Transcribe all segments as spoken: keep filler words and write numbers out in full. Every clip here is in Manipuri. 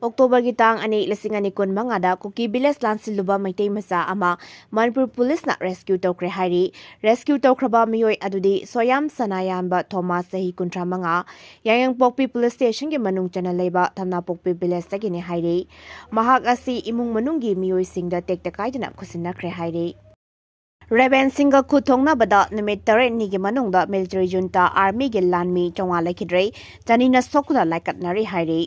ꯑꯣꯛꯇꯣꯕꯔꯒꯤ ꯇꯥꯡ ꯑꯅꯤ, ꯂꯤꯁꯤꯡ ꯑꯅꯤ ꯀꯨꯟ ꯃꯉꯥꯗ ꯀꯨꯀꯤ ꯚꯤꯂꯦꯖ ꯂꯥꯟꯁꯤꯜꯂꯨꯕ ꯃꯩꯇꯩ ꯃꯆꯥ ꯑꯃ ꯃꯅꯤꯄꯨꯔ ꯄꯨꯂꯤꯁꯅ ꯔꯦꯁꯀ꯭ꯌꯨ ꯇꯧꯈ꯭ꯔꯦ ꯍꯥꯏꯔꯤ꯫ ꯔꯦꯁꯀ꯭ꯌꯨ ꯇꯧꯈ꯭ꯔꯕ ꯃꯤꯑꯣꯏ ꯑꯗꯨꯗꯤ ꯁꯣꯌꯥꯝ ꯁꯅꯥꯌꯥꯟꯕ ꯊꯣꯃꯥꯁ, ꯆꯍꯤ ꯀꯨꯟꯊ꯭ꯔꯥ ꯃꯉꯥ, ꯌꯥꯏꯉꯪꯄꯣꯛꯄꯤ ꯄꯨꯂꯤꯁ ꯁ꯭ꯇꯦꯁꯟꯒꯤ ꯃꯅꯨꯡ ꯆꯟꯅ ꯂꯩꯕ ꯊꯝꯅꯥꯄꯣꯛꯄꯤ ꯚꯤꯂꯦꯖꯇꯒꯤꯅꯤ ꯍꯥꯏꯔꯤ꯫ ꯃꯍꯥꯛ ꯑꯁꯤ ꯏꯃꯨꯡ ꯃꯅꯨꯡꯒꯤ ꯃꯤꯑꯣꯏꯁꯤꯡꯗ ꯇꯦꯛꯇ ꯀꯥꯏꯗꯅ ꯈꯨꯠꯁꯤꯟꯅꯈ꯭ꯔꯦ ꯍꯥꯏꯔꯤ꯫ ꯔꯦꯕꯦꯟꯁꯤꯡꯒ ꯈꯨꯠ ꯊꯣꯛꯅꯕꯗ ꯅꯨꯃꯤꯠ ꯇꯔꯦꯠꯅꯤꯒꯤ ꯃꯅꯨꯡꯗ ꯃꯤꯂꯤꯇꯔꯤ ꯖꯨꯟꯇꯥ ꯑꯥꯔꯃꯤꯒꯤ ꯂꯥꯟꯃꯤ ꯆꯥꯝꯃꯉꯥ ꯂꯩꯈꯤꯗ꯭ꯔꯦ, ꯆꯅꯤꯅ ꯁꯣꯛꯇꯨꯅ ꯂꯥꯏꯀꯠꯅꯔꯤ ꯍꯥꯏꯔꯤ꯫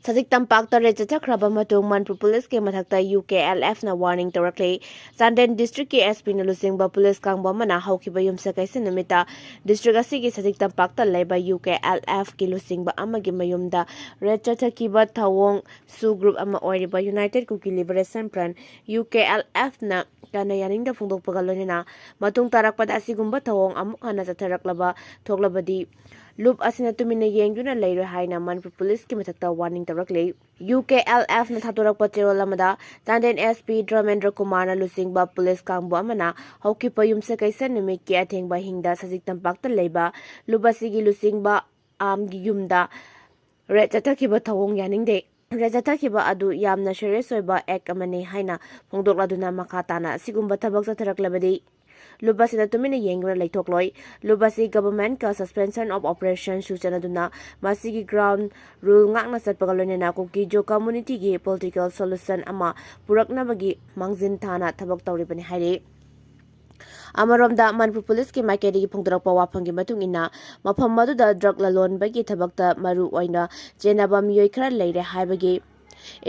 ꯁꯖꯤꯛ ꯇꯝꯄꯥꯛꯇ ꯔꯦꯗ ꯆꯠꯊꯈ꯭ꯔꯕ ꯃꯇꯨꯡ ꯃꯅꯤꯄꯨꯔ ꯄꯨꯂꯤꯁꯀꯤ ꯃꯊꯛꯇ ꯌꯨ ꯀꯦ ꯑꯦꯜ ꯑꯦꯐꯅ ꯋꯥꯔꯅꯤꯡ ꯇꯧꯔꯛꯂꯤ꯫ ꯆꯥꯟꯗꯦꯜ ꯗꯤꯁꯇ꯭ꯔꯤꯛꯀꯤ ꯑꯦꯁ ꯄꯤꯅ ꯂꯨꯆꯤꯡꯕ ꯄꯨꯂꯤꯁ ꯀꯥꯡꯕꯨ ꯑꯃꯅ ꯍꯧꯈꯤꯕ ꯌꯨꯝꯁꯀꯩꯁ ꯅꯨꯃꯤꯠꯇ ꯗꯤꯁꯇ꯭ꯔꯤꯛ ꯑꯁꯤꯒꯤ ꯁꯖꯤꯛ ꯇꯝꯄꯥꯛꯇ ꯂꯩꯕ ꯌꯨ ꯀꯦ ꯑꯦꯜ ꯑꯦꯐꯀꯤ ꯂꯨꯆꯤꯡꯕ ꯑꯃꯒꯤ ꯃꯌꯨꯝꯗ ꯔꯦꯗ ꯆꯠꯊꯈꯤꯕ ꯊꯧꯑꯣꯡ ꯁꯨ ꯒ꯭ꯔꯨꯞ ꯑꯃ ꯑꯣꯏꯔꯤꯕ united Kuki liberation front, U K L ꯑꯦꯐꯅ ꯀꯟꯅ ꯌꯥꯅꯤꯡꯗꯕ ꯐꯣꯡꯗꯣꯛꯄꯒ ꯂꯣꯏꯅꯅ ꯃꯇꯨꯡ ꯇꯥꯔꯛꯄꯗ ꯑꯁꯤꯒꯨꯝꯕ ꯊꯧꯑꯣꯡ ꯑꯃꯨꯛ ꯍꯟꯅ ꯆꯠꯊꯔꯛꯂꯕ ꯊꯣꯛꯂꯕꯗꯤ ꯂꯨꯞ ꯑꯁꯤꯅ ꯇꯨꯃꯤꯟꯅ ꯌꯦꯡꯗꯨꯅ ꯂꯩꯔꯣꯏ ꯍꯥꯏꯅ ꯃꯅꯤꯄꯨꯔ ꯄꯨꯂꯤꯁꯀꯤ ꯃꯊꯛꯇ ꯋꯥꯔꯅꯤꯡ ꯇꯧꯔꯛꯂꯤ꯫ ꯌꯨ ꯀꯦ ꯑꯦꯜ ꯑꯦꯐꯅ ꯊꯥꯗꯣꯔꯛꯄ ꯆꯦꯔꯣꯜ ꯑꯃꯗ ꯆꯥꯟꯗꯦꯜ ꯑꯦꯁ ꯄꯤ ꯗ꯭ꯔꯃꯦꯟꯗ꯭ꯔ ꯀꯨꯃꯥꯔꯅ ꯂꯨꯆꯤꯡꯕ ꯄꯨꯂꯤꯁ ꯀꯥꯡꯕꯨ ꯑꯃꯅ ꯍꯧꯈꯤꯕ ꯌꯨꯝꯁꯀꯩꯁ ꯅꯨꯃꯤꯠꯀꯤ ꯑꯊꯦꯡꯕ ꯑꯍꯤꯡꯗ ꯁꯖꯤꯛ ꯇꯝꯄꯥꯛꯇ ꯂꯩꯕ ꯂꯨꯞ ꯑꯁꯤꯒꯤ ꯂꯨꯆꯤꯡꯕ ꯑꯥꯝꯒꯤ ꯌꯨꯝꯗ ꯔꯦꯗ ꯆꯠꯊꯈꯤꯕ ꯊꯧꯑꯣꯡ ꯌꯥꯅꯤꯡꯗꯦ꯫ ꯔꯦꯗ ꯆꯠꯊꯈꯤꯕ ꯑꯗꯨ ꯌꯥꯝꯅ ꯁꯤꯔꯤꯌꯁ ꯑꯣꯏꯕ ꯑꯦꯛ ꯑꯃꯅꯤ ꯍꯥꯏꯅ ꯐꯣꯡꯗꯣꯛꯂꯗꯨꯅ ꯃꯈꯥ ꯇꯥꯅ ꯑꯁꯤꯒꯨꯝꯕ ꯊꯕꯛ ꯆꯠꯊꯔꯛꯂꯕꯗꯤ ꯂꯨꯞ ꯑꯁꯤꯅ ꯇꯨꯃꯤꯟꯅ ꯌꯦꯡꯗꯨꯅ ꯂꯩꯊꯣꯛꯂꯣꯏ꯫ ꯂꯨꯞ ꯑꯁꯤ ꯒꯚꯔꯟꯃꯦꯟꯠꯀ ꯁꯁꯄꯦꯟꯁꯟ ꯑꯣꯐ ꯑꯣꯄꯔꯦꯁꯟꯁꯨ ꯆꯠꯅꯗꯨꯅ ꯃꯁꯤꯒꯤ ꯒ꯭ꯔꯥꯎꯟ ꯔꯨꯜ ꯉꯥꯛꯅ ꯆꯠꯄꯒ ꯂꯣꯏꯅꯅ ꯀꯨꯀꯤ ꯖꯣ ꯀꯝꯃꯨꯅꯤꯇꯤꯒꯤ ꯄꯣꯂꯤꯇꯤꯀꯦꯜ ꯁꯣꯂꯨꯁꯟ ꯑꯃ ꯄꯨꯔꯛꯅꯕꯒꯤ ꯃꯥꯡꯖꯤꯟ ꯊꯥꯅ ꯊꯕꯛ ꯇꯧꯔꯤꯕꯅꯤ ꯍꯥꯏꯔꯤ꯫ ꯑꯃꯔꯣꯝꯗ ꯃꯅꯤꯄꯨꯔ ꯄꯨꯂꯤꯁꯀꯤ ꯃꯥꯏꯀꯩꯗꯒꯤ ꯐꯣꯡꯗꯣꯔꯛꯄ ꯋꯥꯐꯝꯒꯤ ꯃꯇꯨꯡ ꯏꯟꯅ ꯃꯐꯝ ꯑꯗꯨꯗ ꯗ꯭ꯔꯒ ꯂꯂꯣꯟꯕꯒꯤ ꯊꯕꯛꯇ ꯃꯔꯨ ꯑꯣꯏꯅ ꯆꯦꯟꯅꯕ ꯃꯤꯑꯣꯏ ꯈꯔ ꯂꯩꯔꯦ ꯍꯥꯏꯕꯒꯤ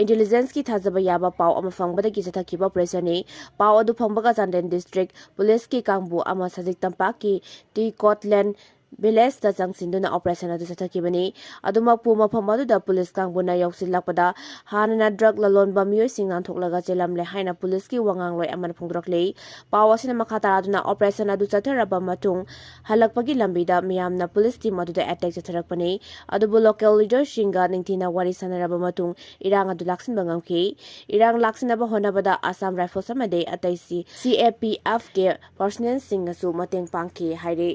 ꯏꯟꯇꯦꯂꯤꯖꯦꯟꯁꯀꯤ ꯊꯥꯖꯕ ꯌꯥꯕ ꯄꯥꯎ ꯑꯃ ꯐꯪꯕꯗꯒꯤ ꯆꯠꯊꯈꯤꯕ ꯑꯣꯄꯔꯦꯁꯟꯅꯤ꯫ ꯄꯥꯎ ꯑꯗꯨ ꯐꯪꯕꯒ ꯆꯥꯟꯗꯦꯜ ꯗꯤꯁꯇ꯭ꯔꯤꯛ ꯄꯨꯂꯤꯁꯀꯤ ꯀꯥꯡꯕꯨ ꯑꯃ ꯁꯖꯤꯛ ꯇꯝꯄꯥꯛꯀꯤ ꯇꯤ ꯀꯣꯠꯂꯦꯟ ꯚꯤꯂꯦꯖꯇ ꯆꯪꯁꯤꯟꯗꯨꯅ ꯑꯣꯄꯔꯦꯁꯟ ꯑꯗꯨ ꯆꯠꯊꯈꯤꯕꯅꯤ꯫ ꯑꯗꯨꯃꯛꯄꯨ ꯃꯐꯝ ꯑꯗꯨꯗ ꯄꯨꯂꯤꯁ ꯀꯥꯡꯕꯨꯅ ꯌꯧꯁꯤꯜꯂꯛꯄꯗ ꯍꯥꯟꯅꯅ ꯗ꯭ꯔꯒ ꯂꯂꯣꯟꯕ ꯃꯤꯑꯣꯏꯁꯤꯡ ꯅꯥꯟꯊꯣꯛꯂꯒ ꯆꯦꯜꯂꯝꯂꯦ ꯍꯥꯏꯅ ꯄꯨꯂꯤꯁꯀꯤ ꯋꯥꯉꯥꯡꯂꯣꯏ ꯑꯃꯅ ꯐꯣꯡꯗꯣꯔꯛꯂꯤ꯫ ꯄꯥꯎ ꯑꯁꯤꯅ ꯃꯈꯥ ꯇꯥꯔꯗꯨꯅ ꯑꯣꯄꯔꯦꯁꯟ ꯑꯗꯨ ꯆꯠꯊꯔꯕ ꯃꯇꯨꯡ ꯍꯜꯂꯛꯄꯒꯤ ꯂꯝꯕꯤꯗ ꯃꯤꯌꯥꯝꯅ ꯄꯨꯂꯤꯁ ꯇꯤꯝ ꯑꯗꯨꯗ ꯑꯦꯇꯦꯛ ꯆꯠꯊꯔꯛꯄꯅꯤ꯫ ꯑꯗꯨꯕꯨ ꯂꯣꯀꯦꯜ ꯂꯤꯗꯔꯁꯤꯡꯒ ꯅꯤꯡꯊꯤꯅ ꯋꯥꯔꯤ ꯁꯥꯟꯅꯔꯕ ꯃꯇꯨꯡ ꯏꯔꯥꯡ ꯑꯗꯨ ꯂꯥꯛꯁꯤꯟꯕ ꯉꯝꯈꯤ꯫ ꯏꯔꯥꯡ ꯂꯥꯛꯁꯤꯟꯅꯕ ꯍꯣꯠꯅꯕꯗ ꯑꯁꯥꯝ ꯔꯥꯏꯐꯜꯁ ꯑꯃꯗꯤ ꯑꯇꯩ ꯁꯤ, ꯁꯤ ꯑꯦ ꯄꯤ ꯑꯦꯐꯀꯤ ꯄꯔꯁꯅꯦꯜꯁꯤꯡꯅꯁꯨ ꯃꯇꯦꯡ ꯄꯥꯡꯈꯤ ꯍꯥꯏꯔꯤ꯫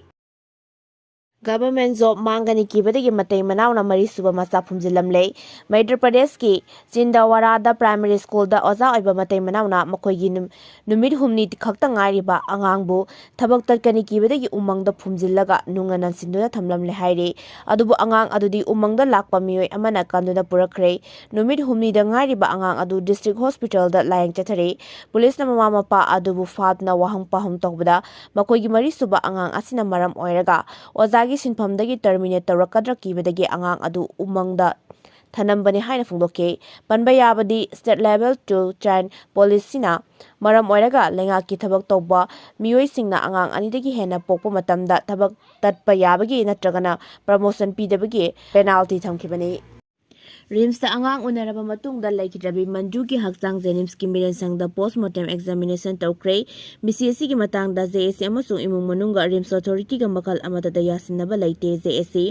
Government job ꯃꯥꯡꯒꯅꯤ ꯀꯤꯕꯗꯒꯤ ꯃꯇꯩ ꯃꯅꯥꯎꯅ ꯃꯔꯤꯁꯨꯕ ꯃꯆꯥ ꯐꯨꯝꯖꯤꯜꯂꯝꯂꯦ꯫ ꯃꯩꯙ꯭ꯔ ꯄ꯭ꯔꯗꯦꯁꯀꯤ ꯆꯤꯟꯗꯋꯥꯔꯥꯗ primary schoolꯗ ꯑꯣꯖꯥ ꯑꯣꯏꯕ ꯃꯇꯩ ꯃꯅꯥꯎꯅ ꯃꯈꯣꯏꯒꯤ ꯅꯨ-, ꯅꯨꯃꯤꯠ ꯍꯨꯝꯅꯤ ꯈꯛꯇ ꯉꯥꯏꯔꯤꯕ ꯑꯉꯥꯡꯕꯨ ꯊꯕꯛ ꯇꯠꯀꯅꯤ ꯀꯤꯕꯗꯒꯤ ꯎꯃꯪꯗ ꯐꯨꯝꯖꯤꯜꯂꯒ ꯅꯨꯡꯅ ꯅꯟꯁꯤꯟꯗꯨꯅ ꯊꯝꯂꯝꯂꯦ ꯍꯥꯏꯔꯤ꯫ ꯑꯗꯨꯕꯨ ꯑꯉꯥꯡ ꯑꯗꯨꯗꯤ ꯎꯃꯪꯗ ꯂꯥꯛꯄ ꯃꯤꯑꯣꯏ ꯑꯃꯅ ꯀꯟꯗꯨꯅ ꯄꯨꯔꯛꯈ꯭ꯔꯦ꯫ ꯅꯨꯃꯤꯠ ꯍꯨꯝꯅꯤꯗ ꯉꯥꯏꯔꯤꯕ ꯑꯉꯥꯡ ꯑꯗꯨ district hospitalꯗ ꯂꯥꯌꯦꯡ ꯆꯠꯊꯔꯤ꯫ ꯄꯨꯂꯤꯁꯅ ꯃꯃꯥ ꯃꯄꯥ ꯑꯗꯨꯕꯨ ꯐꯥꯗꯨꯅ ꯋꯥꯍꯪ ꯄꯥꯎꯍꯪ ꯇꯧꯕꯗ ꯃꯈꯣꯏꯒꯤ ꯃꯔꯤꯁꯨꯕ ꯑꯉꯥꯡ ꯑꯁꯤꯅ ꯃꯔꯝ ꯑꯣꯏꯔꯒ ꯑꯣꯖꯥꯒꯤ ꯁꯤꯟꯐꯝꯗꯒꯤ terminate ꯇꯧꯔꯛꯀꯗ꯭ꯔꯥ ꯀꯤꯕꯗꯒꯤ ꯑꯉꯥꯡ ꯑꯗꯨ ꯎꯃꯪꯗ ꯊꯅꯝꯕꯅꯤ ꯍꯥꯏꯅ ꯐꯣꯡꯗꯣꯛꯈꯤ꯫ ꯄꯟꯕ ꯌꯥꯕꯗꯤ state level to child policyꯅ ꯃꯔꯝ ꯑꯣꯏꯔꯒ ꯂꯩꯉꯥꯛꯀꯤ ꯊꯕꯛ ꯇꯧꯕ ꯃꯤꯑꯣꯏꯁꯤꯡꯅ ꯑꯉꯥꯡ ꯑꯅꯤꯗꯒꯤ ꯍꯦꯟꯅ ꯄꯣꯛꯄ ꯃꯇꯝꯗ ꯊꯕꯛ ꯇꯠꯄ ꯌꯥꯕꯒꯤ ꯅꯠꯇ꯭ꯔꯒꯅ promotion ꯄꯤꯗꯕꯒꯤ penalty ꯊꯝꯈꯤꯕꯅꯤ꯫ ꯔꯤꯝꯁꯇ ꯑꯉꯥꯡ ꯎꯅꯔꯕ ꯃꯇꯨꯡꯗ ꯂꯩꯈꯤꯗ꯭ꯔꯕꯤ ꯃꯟꯖꯨꯒꯤ ꯍꯛꯆꯥꯡ ꯖꯦꯅꯤꯝꯁꯀꯤ ꯃꯤꯔꯦꯟꯁꯪꯗ post mortem examination ꯇꯧꯈ꯭ꯔꯦ꯫ ꯃꯤꯁꯤ ꯑꯁꯤꯒꯤ ꯃꯇꯥꯡꯗ ꯖꯦ ꯑꯦ ꯁꯤ ꯑꯃꯁꯨꯡ ꯏꯃꯨꯡ ꯃꯅꯨꯡꯒ ꯔꯤꯝꯁ ꯑꯣꯊꯣꯔꯤꯇꯤꯒ ꯃꯈꯜ ꯑꯃꯠꯇꯗ ꯌꯥꯁꯤꯟꯅꯕ ꯂꯩꯇꯦ꯫ ꯖꯦ ꯑꯦ ꯁꯤ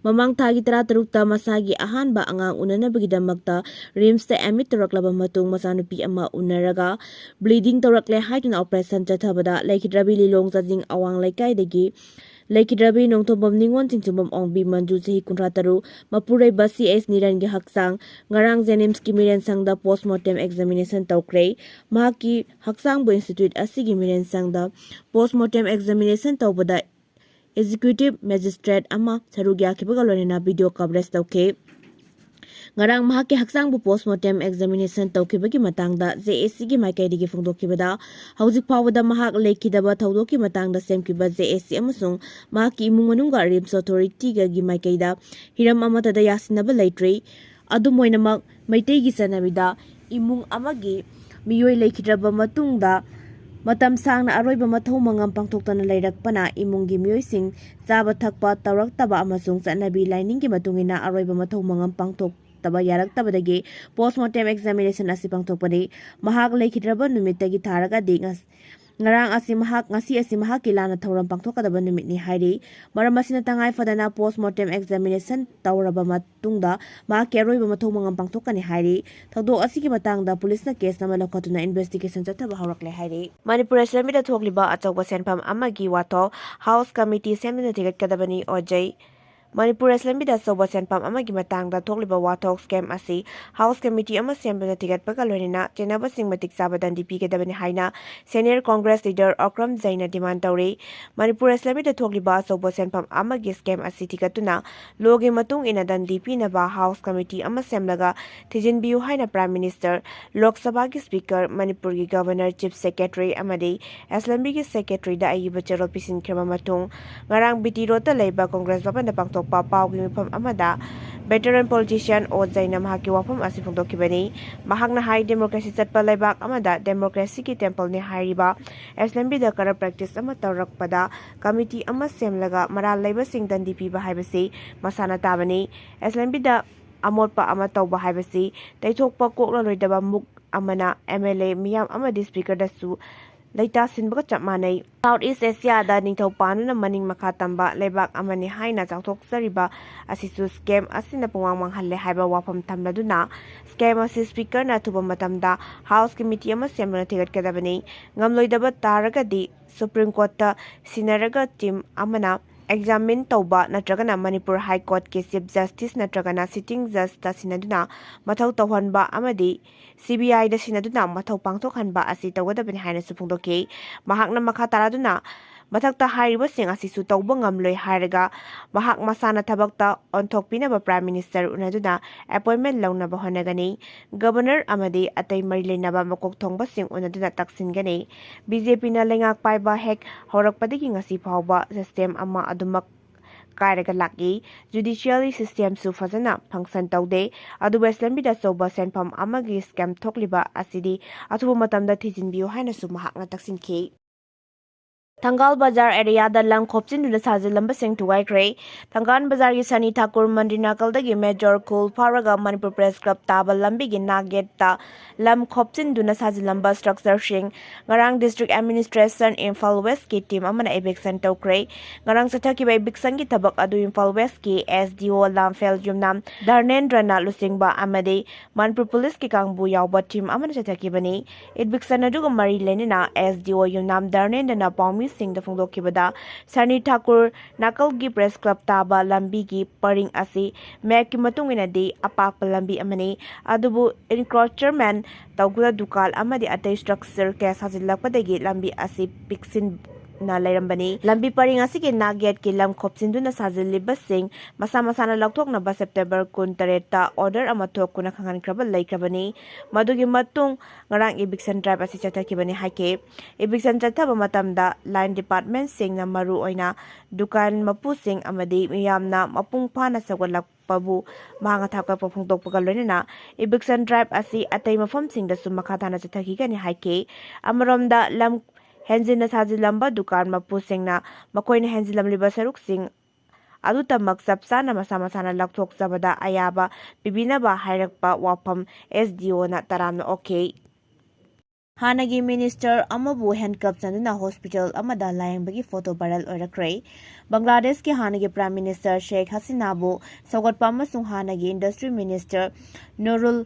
ꯃꯃꯥꯡ ꯊꯥꯒꯤ ꯇꯔꯥꯇꯔꯨꯛꯇ ꯃꯁꯥꯒꯤ ꯑꯍꯥꯟꯕ ꯑꯉꯥꯡ ꯎꯅꯅꯕꯒꯤꯗꯃꯛꯇ ꯔꯤꯝꯁꯇ admit ꯇꯧꯔꯛꯂꯕ ꯃꯇꯨꯡ ꯃꯆꯥꯅꯨꯄꯤ ꯑꯃ ꯎꯅꯔꯒ bleeding ꯇꯧꯔꯛꯂꯦ ꯍꯥꯏꯗꯨꯅ operation ꯆꯠꯊꯕꯗ ꯂꯩꯈꯤꯗ꯭ꯔꯕꯤ ꯂꯤꯂꯣꯡ ꯆꯥꯖꯤꯡ ꯑꯋꯥꯡ ꯂꯩꯀꯥꯏꯗꯒꯤ ꯂꯩꯈꯤꯗ꯭ꯔꯕꯤ ꯅꯣꯡꯊꯣꯝꯕꯝ ꯅꯤꯉꯣꯜ ꯆꯤꯡꯊꯣꯝꯕꯝ ꯑꯣꯡꯕꯤ ꯃꯟꯖꯨ ꯆꯍꯤ ꯀꯨꯟꯊ꯭ꯔꯥ ꯇꯔꯨꯛ, ꯃꯄꯨꯔꯣꯏꯕ ꯁꯤ ꯑꯦꯁ ꯅꯤꯔꯟꯒꯤ ꯍꯛꯆꯥꯡ ꯉꯔꯥꯡ ꯖꯦꯅꯤꯝꯁꯀꯤ ꯃꯤꯔꯦꯟꯁꯪꯗ post mortem examination ꯇꯧꯈ꯭ꯔꯦ꯫ ꯃꯍꯥꯛꯀꯤ ꯍꯛꯆꯥꯡꯕꯨ institute ꯑꯁꯤꯒꯤ ꯃꯤꯔꯦꯟꯁꯪꯗ post mortem examination ꯇꯧꯕꯗ executive magistrate ꯑꯃ ꯁꯔꯨꯛ ꯌꯥꯈꯤꯕꯒ ꯂꯣꯏꯅꯅ video coverage ꯇꯧꯈꯤ꯫ ꯉꯔꯥꯡ ꯃꯍꯥꯛꯀꯤ ꯍꯛꯆꯥꯡꯕꯨ post mortem examination ꯇꯧꯈꯤꯕꯒꯤ ꯃꯇꯥꯡꯗ ꯖꯦ ꯑꯦ ꯁꯤꯒꯤ ꯃꯥꯏꯀꯩꯗꯒꯤ ꯐꯣꯡꯗꯣꯛꯈꯤꯕꯗ, ꯍꯧꯖꯤꯛ ꯐꯥꯎꯕꯗ ꯃꯍꯥꯛ ꯂꯩꯈꯤꯗꯕ ꯊꯧꯗꯣꯛꯀꯤ ꯃꯇꯥꯡꯗ ꯁꯦꯝꯈꯤꯕ ꯖꯦ ꯑꯦ ꯁꯤ ꯑꯃꯁꯨꯡ ꯃꯍꯥꯛꯀꯤ ꯏꯃꯨꯡ ꯃꯅꯨꯡꯒ ꯔꯤꯝꯁ ꯑꯣꯊꯣꯔꯤꯇꯤꯒꯤ ꯃꯥꯏꯀꯩꯗ ꯍꯤꯔꯝ ꯑꯃꯠꯇꯗ ꯌꯥꯁꯤꯟꯅꯕ ꯂꯩꯇ꯭ꯔꯤ꯫ ꯑꯗꯨꯝ ꯑꯣꯏꯅꯃꯛ, ꯃꯩꯇꯩꯒꯤ ꯆꯠꯅꯕꯤꯗ ꯏꯃꯨꯡ ꯑꯃꯒꯤ ꯃꯤꯑꯣꯏ ꯂꯩꯈꯤꯗ꯭ꯔꯕ ꯃꯇꯨꯡꯗ ꯃꯇꯝ ꯁꯥꯡꯅ ꯑꯔꯣꯏꯕ ꯃꯊꯧ ꯃꯉꯝ ꯄꯥꯡꯊꯣꯛꯇꯅ ꯂꯩꯔꯛꯄꯅ ꯏꯃꯨꯡꯒꯤ ꯃꯤꯑꯣꯏꯁꯤꯡ ꯆꯥꯕ ꯊꯛꯄ ꯇꯧꯔꯛꯇꯕ ꯑꯃꯁꯨꯡ ꯆꯠꯅꯕꯤ ꯂꯥꯏꯅꯤꯡꯒꯤ ꯃꯇꯨꯡ ꯏꯟꯅ ꯑꯔꯣꯏꯕ ꯃꯊꯧ ꯃꯉꯝ ꯄꯥꯡꯊꯣꯛꯇꯕ ꯌꯥꯔꯛꯇꯕꯗꯒꯤ post mortem examination ꯑꯁꯤ ꯄꯥꯡꯊꯣꯛꯄꯅꯤ꯫ ꯃꯍꯥꯛ ꯂꯩꯈꯤꯗ꯭ꯔꯕ ꯅꯨꯃꯤꯠꯇꯒꯤ ꯊꯥꯔꯒꯗꯤ ꯉꯁ-, ꯉꯔꯥꯡ ꯑꯁꯤ ꯃꯍꯥꯛ, ꯉꯁꯤ ꯑꯁꯤ ꯃꯍꯥꯛꯀꯤ ꯂꯥꯟꯅ ꯊꯧꯔꯝ ꯄꯥꯡꯊꯣꯛꯀꯗꯕ ꯅꯨꯃꯤꯠꯅꯤ ꯍꯥꯏꯔꯤ꯫ ꯃꯔꯝ ꯑꯁꯤꯅ ꯇꯉꯥꯏ ꯐꯗꯅ post mortem examination ꯇꯧꯔꯕ ꯃꯇꯨꯡꯗ ꯃꯍꯥꯛꯀꯤ ꯑꯔꯣꯏꯕ ꯃꯊꯧ ꯃꯉꯝ ꯄꯥꯡꯊꯣꯛꯀꯅꯤ ꯍꯥꯏꯔꯤ꯫ ꯊꯧꯗꯣꯛ ꯑꯁꯤꯒꯤ ꯃꯇꯥꯡꯗ ꯄꯨꯂꯤꯁꯅ case ꯑꯃ ꯂꯧꯈꯠꯇꯨꯅ investigation ꯆꯠꯊꯕ ꯍꯧꯔꯛꯂꯦ ꯍꯥꯏꯔꯤ꯫ ꯃꯅꯤꯄꯨꯔ Assemblyꯗ ꯊꯣꯛꯂꯤꯕ ꯑꯆꯧꯕ ꯁꯦꯟꯐꯝ ꯑꯃꯒꯤ ꯋꯥꯊꯣꯛ House Committee ꯁꯦꯝꯗꯨꯅ ꯊꯤꯒꯠꯀꯗꯕꯅꯤ, ꯑꯣꯖꯩ꯫ ꯃꯅꯤꯄꯨꯔ Assemblyꯗ ꯑꯆꯧꯕ ꯁꯦꯟꯐꯝ ꯑꯃꯒꯤ ꯃꯇꯥꯡꯗ ꯊꯣꯛꯂꯤꯕ ꯋꯥꯊꯣꯛ scam ꯑꯁꯤ House Committee ꯑꯃ ꯁꯦꯝꯗꯨꯅ ꯊꯤꯒꯠꯄꯒ ꯂꯣꯏꯅꯅ ꯆꯦꯟꯅꯕꯁꯤꯡ ꯃꯇꯤꯛ ꯆꯥꯕ ꯗꯟꯗꯤ ꯄꯤꯒꯗꯕꯅꯤ ꯍꯥꯏꯅ senior Congress leader Okram ꯖꯩꯅ demand ꯇꯧꯔꯤ꯫ ꯃꯅꯤꯄꯨꯔ Assemblyꯗ ꯊꯣꯛꯂꯤꯕ ꯑꯆꯧꯕ ꯁꯦꯟꯐꯝ ꯑꯃꯒꯤ scam ꯑꯁꯤ ꯊꯤꯒꯠꯇꯨꯅ lawꯒꯤ ꯃꯇꯨꯡ ꯏꯟꯅ ꯗꯟꯗꯤ ꯄꯤꯅꯕ House Committee ꯑꯃ ꯁꯦꯝꯂꯒ ꯊꯤꯖꯤꯟꯕꯤꯌꯨ ꯍꯥꯏꯅ Prime Minister, ꯂꯣꯛ ꯁꯚꯥꯒꯤ Speaker, ꯃꯅꯤꯄꯨꯔꯒꯤ Governor, Chief Secretary ꯑꯃꯗꯤ Assemblyꯒꯤ Secretaryꯗ ꯑꯏꯕ ꯆꯦꯔꯣꯜ ꯄꯤꯁꯤꯟꯈ꯭ꯔꯕ ꯃꯇꯨꯡ, ꯉꯔꯥꯡ B T Roadꯇ ꯂꯩꯕ Congress ꯚꯕꯟꯗ ꯄꯥꯡꯊꯣꯛꯄ ꯄꯥꯎꯒꯤ ꯃꯤꯐꯝ ꯑꯃꯗ veteran politician ꯑꯣ ꯖꯩꯅ ꯃꯍꯥꯛꯀꯤ ꯋꯥꯐꯝ ꯑꯁꯤ ꯐꯣꯡꯗꯣꯛꯈꯤꯕꯅꯤ꯫ ꯃꯍꯥꯛꯅ ꯍꯥꯏ, democracy ꯆꯠꯄ ꯂꯩꯕꯥꯛ ꯑꯃꯗ democracyꯒꯤ templeꯅꯤ ꯍꯥꯏꯔꯤꯕ Assemblyꯗ corrupt practice ꯑꯃ ꯇꯧꯔꯛꯄꯗ committee ꯑꯃ ꯁꯦꯝꯂꯒ ꯃꯔꯥꯜ ꯂꯩꯕꯁꯤꯡ ꯗꯟꯗꯤ ꯄꯤꯕ ꯍꯥꯏꯕꯁꯤ ꯃꯁꯥꯅ ꯇꯥꯕꯅꯤ꯫ Assemblyꯗ ꯑꯃꯣꯠꯄ ꯑꯃ ꯇꯧꯕ ꯍꯥꯏꯕꯁꯤ ꯇꯩꯊꯣꯛꯄ ꯀꯣꯛꯂꯔꯣꯏꯗꯕ ꯃꯨꯛ ꯑꯃꯅ M L A ꯃꯤꯌꯥꯝ ꯑꯃꯗꯤ Speakerꯗꯁꯨ ꯂꯩꯇꯥꯁꯤꯟꯕꯒ ꯆꯞ ꯃꯥꯟꯅꯩ꯫ South East Asiaꯗ ꯅꯤꯡꯊꯧ ꯄꯥꯟꯗꯨꯅ ꯃꯅꯤꯡ ꯃꯈꯥ ꯇꯝꯕ ꯂꯩꯕꯥꯛ ꯑꯃꯅꯤ ꯍꯥꯏꯅ ꯆꯥꯎꯊꯣꯛꯆꯔꯤꯕ ꯑꯁꯤꯁꯨ scam ꯑꯁꯤꯅ ꯄꯨꯡꯃꯥꯡ ꯃꯥꯡꯍꯜꯂꯦ ꯍꯥꯏꯕ ꯋꯥꯐꯝ ꯊꯝꯂꯗꯨꯅ, scam ꯑꯁꯤ Speakerꯅ ꯑꯊꯨꯕ ꯃꯇꯝꯗ House Committee ꯑꯃ ꯁꯦꯝꯗꯨꯅ ꯊꯤꯒꯠꯀꯗꯕꯅꯤ꯫ ꯉꯝꯂꯣꯏꯗꯕ ꯇꯥꯔꯒꯗꯤ Supreme Courtꯇ ꯁꯤꯟꯅꯔꯒ team ꯑꯃꯅ examine ꯇꯧꯕ ꯅꯠꯇ꯭ꯔꯒꯅ ꯃꯅꯤꯄꯨꯔ High Courtꯀꯤ Chief Justice ꯅꯠꯇ꯭ꯔꯒꯅ sitting judgeꯇ ꯁꯤꯟꯅꯗꯨꯅ ꯃꯊꯧ ꯇꯧꯍꯟꯕ ꯑꯃꯗꯤ C B Iꯗ ꯁꯤꯟꯅꯗꯨꯅ ꯃꯊꯧ ꯄꯥꯡꯊꯣꯛꯍꯟꯕ ꯑꯁꯤ ꯇꯧꯒꯗꯕꯅꯤ ꯍꯥꯏꯅꯁꯨ ꯐꯣꯡꯗꯣꯛꯈꯤ꯫ ꯃꯍꯥꯛꯅ ꯃꯈꯥ ꯇꯥꯔꯗꯨꯅ ꯃꯊꯛꯇ ꯍꯥꯏꯔꯤꯕꯁꯤꯡ ꯑꯁꯤꯁꯨ ꯇꯧꯕ ꯉꯝꯂꯣꯏ ꯍꯥꯏꯔꯒ ꯃꯍꯥꯛ ꯃꯁꯥꯅ ꯊꯕꯛꯇ ꯑꯣꯟꯊꯣꯛꯄꯤꯅꯕ Prime Minister ꯎꯅꯗꯨꯅ appointment ꯂꯧꯅꯕ ꯍꯣꯠꯅꯒꯅꯤ꯫ Governor ꯑꯃꯗꯤ ꯑꯇꯩ ꯃꯔꯤ ꯂꯩꯅꯕ ꯃꯀꯣꯛ ꯊꯣꯡꯕꯁꯤꯡ ꯎꯅꯗꯨꯅ ꯇꯛꯁꯤꯟꯒꯅꯤ꯫ BJPꯅ ꯂꯩꯉꯥꯛ ꯄꯥꯏꯕ ꯍꯦꯛ ꯍꯧꯔꯛꯄꯗꯒꯤ ꯉꯁꯤ ꯐꯥꯎꯕ system ꯑꯃ ꯑꯗꯨꯃꯛ ꯀꯥꯏꯔꯒ ꯂꯥꯛꯏ꯫ Judiciary systemꯁꯨ ꯐꯖꯅ function ꯇꯧꯗꯦ꯫ ꯑꯗꯨꯕꯨ Assemblyꯗ ꯑꯆꯧꯕ ꯁꯦꯟꯐꯝ ꯑꯃꯒꯤ scam ꯊꯣꯛꯂꯤꯕ ꯑꯁꯤꯗꯤ ꯑꯊꯨꯕ ꯃꯇꯝꯗ ꯊꯤꯖꯤꯟꯕꯤꯌꯨ ꯍꯥꯏꯅꯁꯨ ꯃꯍꯥꯛꯅ ꯇꯛꯁꯤꯟꯈꯤ꯫ ꯊꯪꯒꯥꯜ ꯕꯖꯥꯔ ꯑꯦꯔꯤꯌꯥꯗ ꯂꯝ ꯈꯣꯞꯆꯤꯟꯗꯨꯅ ꯁꯥꯖꯤꯜꯂꯝꯕꯁꯤꯡ ꯊꯨꯒꯥꯏꯈ꯭ꯔꯦ꯫ ꯊꯪꯒꯥꯜ ꯕꯖꯥꯔꯒꯤ ꯁꯅꯤ ꯊꯥꯀꯨꯔ ꯃꯟꯗꯤ ꯅꯥꯀꯜꯗꯒꯤ ꯃꯦꯖꯣꯔ ꯈꯨꯜ ꯐꯥꯎꯔꯒ ꯃꯅꯤꯄꯨꯔ ꯄ꯭ꯔꯦꯁ ꯀ꯭ꯂꯕ ꯇꯥꯕ ꯂꯝꯕꯤꯒꯤ ꯅꯥꯛ ꯒꯦꯠꯇ ꯂꯝ ꯈꯣꯞꯆꯤꯟꯗꯨꯅ ꯁꯥꯖꯤꯜꯂꯝꯕ ꯁ꯭ꯇ꯭ꯔꯛꯆꯔꯁꯤꯡ ꯉꯔꯥꯡ ꯗꯤꯁꯇ꯭ꯔꯤꯛ ꯑꯦꯗꯃꯤꯅꯤꯁꯇ꯭ꯔꯦꯁꯟ ꯏꯝꯐꯥꯜ ꯋꯦꯁꯀꯤ ꯇꯤꯝ ꯑꯃꯅ ꯏꯚꯤꯛꯁꯟ ꯇꯧꯈ꯭ꯔꯦ꯫ ꯉꯔꯥꯡ ꯆꯠꯊꯈꯤꯕ ꯏꯚꯤꯛꯁꯟꯒꯤ ꯊꯕꯛ ꯑꯗꯨ ꯏꯝꯐꯥꯜ ꯋꯦꯁꯀꯤ ꯑꯦꯁ ꯗꯤ ꯑꯣ ꯂꯥꯝꯐꯦꯜ ꯌꯨꯝꯅꯥꯝ ꯙꯔꯅꯦꯟꯗ꯭ꯔꯅ ꯂꯨꯆꯤꯡꯕ ꯑꯃꯗꯤ ꯃꯅꯤꯄꯨꯔ ꯄꯨꯂꯤꯁꯀꯤ ꯀꯥꯡꯕꯨ ꯌꯥꯎꯕ ꯇꯤꯝ ꯑꯃꯅ ꯆꯠꯊꯈꯤꯕꯅꯤ꯫ ꯏꯚꯤꯛꯁꯟ ꯑꯗꯨꯒ ꯃꯔꯤ ꯂꯩꯅꯅ ꯑꯦꯁ ꯗꯤ ꯑꯣ ꯌꯨꯝꯅꯥꯝ ꯙꯔꯅꯦꯟꯗ꯭ꯔꯅ ꯄꯥꯎꯃꯤꯁꯤꯡꯗ ꯐꯣꯡꯗꯣꯛꯈꯤꯕꯗ, ꯁꯅꯤ ꯊꯥꯀꯨꯔ ꯅꯥꯀꯜꯒꯤ ꯄ꯭ꯔꯦꯁ ꯀ꯭ꯂꯕ ꯇꯥꯕ ꯂꯝꯕꯤꯒꯤ ꯄꯔꯤꯡ ꯑꯁꯤ ꯃꯦꯞꯀꯤ ꯃꯇꯨꯡ ꯏꯟꯅꯗꯤ ꯑꯄꯥꯛꯄ ꯂꯝꯕꯤ ꯑꯃꯅꯤ, ꯑꯗꯨꯕꯨ ꯏꯟꯀ꯭ꯔꯣꯆꯔꯃꯦꯟ ꯇꯧꯗꯨꯅ ꯗꯨꯀꯥꯟ ꯑꯃꯗꯤ ꯑꯇꯩ ꯁ꯭ꯇ꯭ꯔꯛꯆꯔ ꯀꯌꯥ ꯁꯥꯖꯤꯜꯂꯛꯄꯗꯒꯤ ꯂꯝꯕꯤ ꯑꯁꯤ ꯄꯤꯛꯁꯤꯟꯅ ꯂꯩꯔꯝꯕꯅꯤ꯫ ꯂꯝꯕꯤ ꯄꯔꯤꯡ ꯑꯁꯤꯒꯤ ꯅꯥꯛ ꯒꯦꯠꯀꯤ ꯂꯝ ꯈꯣꯞꯆꯤꯟꯗꯨꯅ ꯁꯥꯖꯤꯜꯂꯤꯕꯁꯤꯡ ꯃꯁꯥ ꯃꯁꯥꯅ ꯂꯧꯊꯣꯛꯅꯕ ꯁꯦꯞꯇꯦꯝꯕꯔ ꯀꯨꯟ ꯇꯔꯦꯠꯇ ꯑꯣꯔꯗꯔ ꯑꯃ ꯊꯣꯛꯇꯨꯅ ꯈꯪꯍꯟꯈ꯭ꯔꯕ ꯂꯩꯈ꯭ꯔꯕꯅꯤ꯫ ꯃꯗꯨꯒꯤ ꯃꯇꯨꯡ ꯉꯔꯥꯡ ꯏꯚꯤꯛꯁꯟ ꯗ꯭ꯔꯥꯏꯚ ꯑꯁꯤ ꯆꯠꯊꯈꯤꯕꯅꯤ ꯍꯥꯏꯈꯤ꯫ ꯏꯚꯤꯛꯁꯟ ꯆꯠꯊꯕ ꯃꯇꯝꯗ ꯂꯥꯏꯟ ꯗꯤꯄꯥꯔꯠꯃꯦꯟꯁꯤꯡꯅ ꯃꯔꯨ ꯑꯣꯏꯅ ꯗꯨꯀꯥꯟ ꯃꯄꯨꯁꯤꯡ ꯑꯃꯗꯤ ꯃꯤꯌꯥꯝꯅ ꯃꯄꯨꯡ ꯐꯥꯅ ꯁꯧꯒꯠꯂꯛꯄꯕꯨ ꯃꯍꯥꯛꯅ ꯊꯥꯒꯠꯄ ꯐꯣꯡꯗꯣꯛꯄꯒ ꯂꯣꯏꯅꯅ ꯏꯚꯤꯛꯁꯟ ꯗ꯭ꯔꯥꯏꯚ ꯑꯁꯤ ꯑꯇꯩ ꯃꯐꯝꯁꯤꯡꯗꯁꯨ ꯃꯈꯥ ꯇꯥꯅ ꯆꯠꯊꯈꯤꯒꯅꯤ ꯍꯥꯏꯈꯤ꯫ ꯑꯃꯔꯣꯝꯗ ꯂꯝ ꯍꯦꯟꯖꯤꯟꯅ ꯁꯥꯖꯤꯜꯂꯝꯕ ꯗꯨꯀꯥꯟ ꯃꯄꯨꯁꯤꯡꯅ ꯃꯈꯣꯏꯅ ꯍꯦꯟꯖꯤꯜꯂꯝꯂꯤꯕ ꯁꯔꯨꯛꯁꯤꯡ ꯑꯗꯨꯇꯃꯛ ꯆꯞ ꯆꯥꯅ ꯃꯁꯥ ꯃꯁꯥꯅ ꯂꯧꯊꯣꯛꯆꯕꯗ ꯑꯌꯥꯕ ꯄꯤꯕꯤꯅꯕ ꯍꯥꯏꯔꯛꯄ ꯋꯥꯐꯝ ꯑꯦꯁ ꯗꯤ ꯑꯣꯅ ꯇꯔꯥꯝꯅ ꯑꯣꯛꯈꯤ꯫ ꯍꯥꯟꯅꯒꯤ ꯃꯤꯅꯤꯁꯇꯔ ꯑꯃꯕꯨ ꯍꯦꯟꯀꯞ ꯆꯟꯗꯨꯅ ꯍꯣꯁꯄꯤꯇꯥꯜ ꯑꯃꯗ ꯂꯥꯌꯦꯡꯕꯒꯤ ꯐꯣꯇꯣ ꯚꯥꯏꯔꯦꯜ ꯑꯣꯏꯔꯛꯈ꯭ꯔꯦ꯫ ꯕꯪꯒ꯭ꯂꯥꯗꯦꯁꯀꯤ ꯍꯥꯟꯅꯒꯤ ꯄ꯭ꯔꯥꯏꯝ ꯃꯤꯅꯤꯁꯇꯔ ꯁꯦꯈ ꯍꯁꯤꯅꯥꯕꯨ ꯁꯧꯒꯠꯄ ꯑꯃꯁꯨꯡ ꯍꯥꯟꯅꯒꯤ ꯏꯟꯗꯁꯇ꯭ꯔꯤ ꯃꯤꯅꯤꯁꯇꯔ ꯅꯨꯔꯨꯜ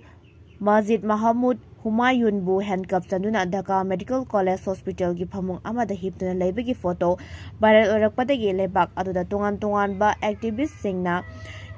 ꯃꯥꯖꯤꯗ ꯃꯍꯃꯨꯗ ꯍꯨꯃꯥꯌꯨꯟꯕꯨ ꯍꯦꯟꯀꯞ ꯆꯟꯗꯨꯅ ꯙꯥꯀꯥ ꯃꯦꯗꯤꯀꯦꯜ ꯀꯣꯂꯦꯖ ꯍꯣꯁꯄꯤꯇꯥꯜꯒꯤ ꯐꯃꯨꯡ ꯑꯃꯗ ꯍꯤꯞꯇꯨꯅ ꯂꯩꯕꯒꯤ ꯐꯣꯇꯣ ꯚꯥꯏꯔꯦꯜ ꯑꯣꯏꯔꯛꯄꯗꯒꯤ ꯂꯩꯕꯥꯛ ꯑꯗꯨꯗ ꯇꯣꯉꯥꯟ ꯇꯣꯉꯥꯟꯕ ꯑꯦꯛꯇꯤꯚꯤꯁ꯭ꯠꯁꯤꯡꯅ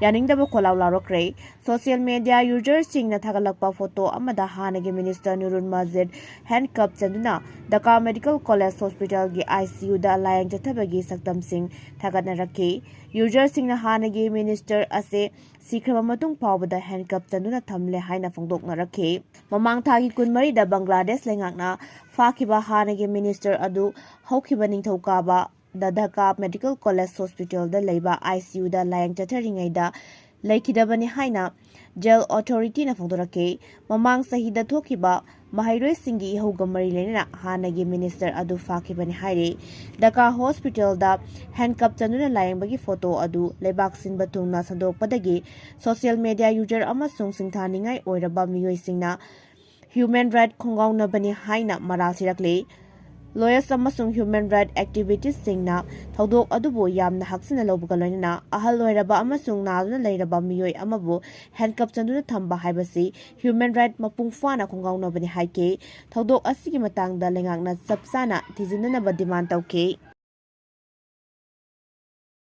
ꯌꯥꯅꯤꯡꯗꯕ ꯈꯣꯜꯂꯥꯎ ꯂꯥꯎꯔꯛꯈ꯭ꯔꯦ꯫ ꯁꯣꯁꯤꯌꯦꯜ ꯃꯤꯗꯤꯌꯥ ꯌꯨꯖꯔꯁꯤꯡꯅ ꯊꯥꯒꯠꯂꯛꯄ ꯐꯣꯇꯣ ꯑꯃꯗ ꯍꯥꯟꯅꯒꯤ ꯃꯤꯅꯤꯁꯇꯔ ꯅꯨꯔꯨꯜ ꯃꯥꯖꯤꯗ ꯍꯦꯟꯀꯞ ꯆꯟꯗꯨꯅ ꯙꯥꯀꯥ ꯃꯦꯗꯤꯀꯦꯜ ꯀꯣꯂꯦꯖ ꯍꯣꯁꯄꯤꯇꯥꯜꯒꯤ ꯑꯥꯏ ꯁꯤ ꯌꯨꯗ ꯂꯥꯌꯦꯡ ꯆꯠꯊꯕꯒꯤ ꯁꯛꯇꯝꯁꯤꯡ ꯊꯥꯒꯠꯅꯔꯛꯈꯤ꯫ ꯌꯨꯖꯔꯁꯤꯡꯅ ꯍꯥꯟꯅꯒꯤ ꯃꯤꯅꯤꯁꯇꯔ ꯑꯁꯦ ꯁꯤꯈ꯭ꯔꯕ ꯃꯇꯨꯡ ꯐꯥꯎꯕꯗ ꯍꯦꯟꯀꯞ ꯆꯟꯗꯨꯅ ꯊꯝꯂꯦ ꯍꯥꯏꯅ ꯐꯣꯡꯗꯣꯛꯅꯔꯛꯈꯤ꯫ ꯃꯃꯥꯡ ꯊꯥꯒꯤ ꯀꯨꯟꯃꯔꯤꯗ ꯕꯪꯒ꯭ꯂꯥꯗꯦꯁ ꯂꯩꯉꯥꯛꯅ ꯐꯥꯈꯤꯕ ꯍꯥꯟꯅꯒꯤ ꯃꯤꯅꯤꯁꯇꯔ ꯑꯗꯨ ꯍꯧꯈꯤꯕ ꯅꯤꯡꯊꯧꯀꯥꯕ ꯗ ꯙꯥꯀꯥ ꯃꯦꯗꯤꯀꯦꯜ ꯀꯣꯂꯦꯖ ꯍꯣꯁꯄꯤꯇꯥꯜꯗ ꯂꯩꯕ ꯑꯥꯏ ꯁꯤ ꯌꯨꯗ ꯂꯥꯌꯦꯡ ꯆꯠꯊꯔꯤꯉꯩꯗ ꯂꯩꯈꯤꯗꯕꯅꯤ ꯍꯥꯏꯅ ꯖꯦꯜ ꯑꯣꯊꯣꯔꯤꯇꯤꯅ ꯐꯣꯡꯗꯣꯔꯛꯈꯤ꯫ ꯃꯃꯥꯡ ꯆꯍꯤꯗ ꯊꯣꯛꯈꯤꯕ ꯃꯍꯩꯔꯣꯏꯁꯤꯡꯒꯤ ꯏꯍꯧꯒ ꯃꯔꯤ ꯂꯩꯅꯅ ꯍꯥꯟꯅꯒꯤ ꯃꯤꯅꯤꯁꯇꯔ ꯑꯗꯨ ꯐꯥꯈꯤꯕꯅꯤ ꯍꯥꯏꯔꯤ꯫ ꯗꯀꯥ ꯍꯣꯁꯄꯤꯇꯥꯜꯗ ꯍꯦꯟꯀꯞ ꯆꯟꯗꯨꯅ ꯂꯥꯌꯦꯡꯕꯒꯤ ꯐꯣꯇꯣ ꯑꯗꯨ ꯂꯩꯕꯥꯛ ꯁꯤꯟꯕ ꯊꯨꯡꯅ ꯁꯟꯗꯣꯛꯄꯗꯒꯤ ꯁꯣꯁꯤꯌꯦꯜ ꯃꯦꯗꯤꯌꯥ ꯌꯨꯖꯔ ꯑꯃꯁꯨꯡ ꯁꯤꯡꯊꯥꯅꯤꯡꯉꯥꯏ ꯑꯣꯏꯔꯕ ꯃꯤꯑꯣꯏꯁꯤꯡꯅ ꯍ꯭ꯌꯨꯃꯦꯟ ꯔꯥꯏꯠ ꯈꯣꯡꯒꯥꯎꯅꯕꯅꯤ ꯍꯥꯏꯅ ꯃꯔꯥꯜ ꯁꯤꯔꯛꯂꯤ꯫ ꯂꯣꯌꯔꯁ ꯑꯃꯁꯨꯡ ꯍ꯭ꯌꯨꯃꯦꯟ ꯔꯥꯏꯠ ꯑꯦꯛꯇꯤꯚꯤꯁ꯭ꯇꯁꯤꯡꯅ ꯊꯧꯗꯣꯛ ꯑꯗꯨꯕꯨ ꯌꯥꯝꯅ ꯍꯛꯆꯤꯟꯅ ꯂꯧꯕꯒ ꯂꯣꯏꯅꯅ ꯑꯍꯜ ꯑꯣꯏꯔꯕ ꯑꯃꯁꯨꯡ ꯅꯥꯗꯨꯅ ꯂꯩꯔꯕ ꯃꯤꯑꯣꯏ ꯑꯃꯕꯨ ꯍꯦꯟꯀꯞ ꯆꯟꯗꯨꯅ ꯊꯝꯕ ꯍꯥꯏꯕꯁꯤ ꯍ꯭ꯌꯨꯃꯦꯟ ꯔꯥꯏꯠ ꯃꯄꯨꯡ ꯐꯥꯅ ꯈꯣꯡꯒꯥꯎꯅꯕꯅꯤ ꯍꯥꯏꯈꯤ꯫ ꯊꯧꯗꯣꯛ ꯑꯁꯤꯒꯤ ꯃꯇꯥꯡꯗ ꯂꯩꯉꯥꯛꯅ ꯆꯞ ꯆꯥꯅ ꯊꯤꯖꯤꯟꯅꯅꯕ ꯗꯤꯃꯥꯟ ꯇꯧꯈꯤ꯫